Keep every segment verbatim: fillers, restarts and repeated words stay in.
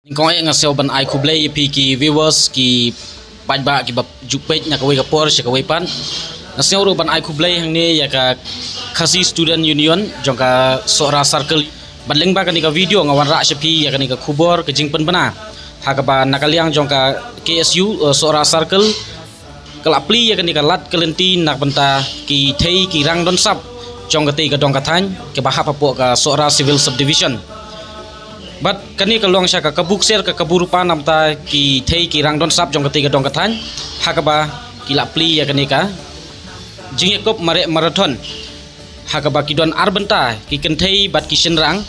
Kong eh nga sngew ban ai khublei ïa phi ki viewers ki paidbah kiba ju peit na kawei ka por sha kawei pat. Nga sngew ruh ban ai khublei hangne ïa ka Khasi Student Union jong ka Sohra Circle. Bad lyngba kane ka video nga wanrah sha phi ïa kane ka khubor ka jingpynbna ha kaba na ka liang jong ka K S U, eh, Sohra Circle ka la plie ïa kane ka lad ka lynti na ka bynta ki thei ki rang don sap jong katei ka dong ka thaiñ kaba hap hapoh ka Sohra Civil Subdivision. Bad kane ka long sha ka kabu ksiar ka kabu rupa na ka bynta ki thei ki rang don sap jong katei ka dong ka thaiñ ha kaba ki la plie ïa kane ka jingïakob mareh marathon ha kaba ki don ar bynta ki kynthei bad ki shynrang.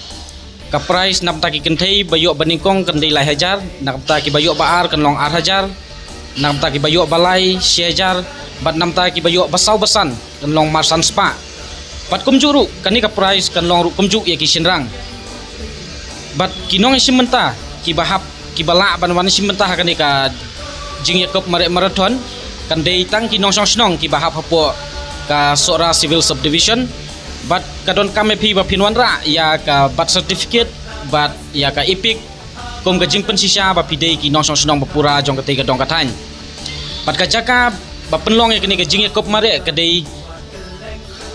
Ka prize na ka bynta ki kynthei ba ïoh ba nyngkong kan dei lai hajar, na ka bynta kiba ïoh ba ar kan long ar hajar, na ka bynta kiba ïoh ba lai shi hajar, bad na ka bynta kiba ïoh ba saw ba san kan long marsan spah. Bad kumjuh ruh kane ka prize kan long ruh kumjuh ïa ki shynrang. Bad ki nongïashim bynta kiba hap kiba lah ban wan shim bynta ha kane ka jingïakob mareh marathon kan dei tang ki nongshong shnong kiba hap hapoh ka Sohra Civil Subdivision. Bad ka donkam ïa phi ba phin wanrah ïa ka birth certificate bad ïa ka EPIC kum ka jingpynshisha ba phi dei ki nongshong shnong ba pura jong katei ka dong ka thaiñ. Bad ka jaka ba pynlong ïa kane ka jingïakob mareh ka dei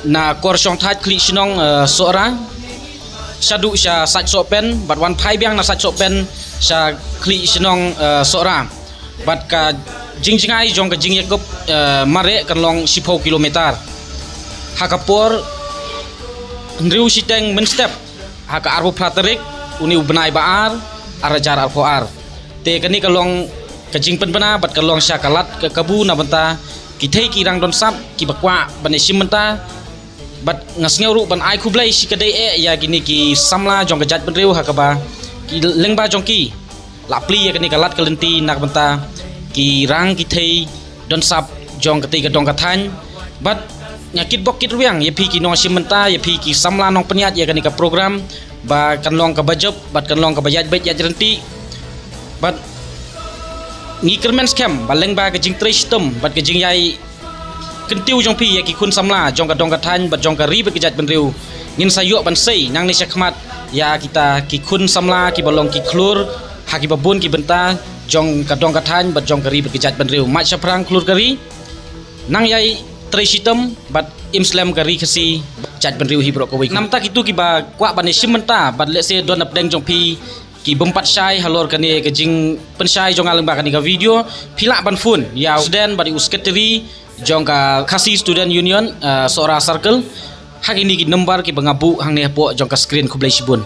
na kor shongthait khlieh shnong, eh, Sohra shaduh sha sait Sohpen bad wan phai biang na sait Sohpen sha khlieh shnong, eh, Sohra. Bad ka jingjngai jong ka jingïakob, eh, mareh kan long shiphew kilometer ha ka por hynriew shiteng mynstep ha ka arphew phra tarik une u bnai ba ar, ar hajar arphew ar. Te kane ka long ka jingpynbna bad ka long sha ka lad ka kabu na ka bynta ki thei ki rang don sap kiba kwah ban ïashim bynta. Bad nga sngew ruh ban ai khublei shi ka dei eh ïa kine ki samla jong ka jaitbynriew ha kaba ki lyngba jong ki la plie ïa kane ka lad ka lynti na ka bynta ki rang ki thei don sap jong katei ka dong ka thaiñ. Bad nga kitbok kitrwiang ïa phi ki nongïashim bynta, ïa phi ki samla nongpynïaid ïa kane ka program ba kan long kaba jop bad kan long kaba ïaid beit ïaid ryntih. Bad ngi kyrmen skhem ba lyngba ka jingtrei shitom bad ka jingïai kyntiew jong phi ïa ki khun samla jong ka dong ka thaiñ bad jong ka ri bad ka jaitbynriew, ngin sa ïoh ban sei nangne shakhmat ïa kita ki khun samla kiba long ki khlur ha kiba bun ki bynta jong ka dong ka thaiñ bad jong ka ri bad ka jaitbynriew. Mait shaphrang khlur ka ri, nang ïai trei shitom bad im slem ka ri Khasi, jaitbynriew hi baroh kawei. Na ka bynta kito kiba kwah ban ïashim bynta bad lehse don napdeng jong phi ki bym pat shai halor kane ka jingpynshai jong nga lyngba kane ka video, phi lah ban phone ïa u president bad u secretary jong ka Khasi Student Union, eh, Sohra Circle ha kine ki number kiba nga buh hangne hapoh jong ka screen. Khublei shibun.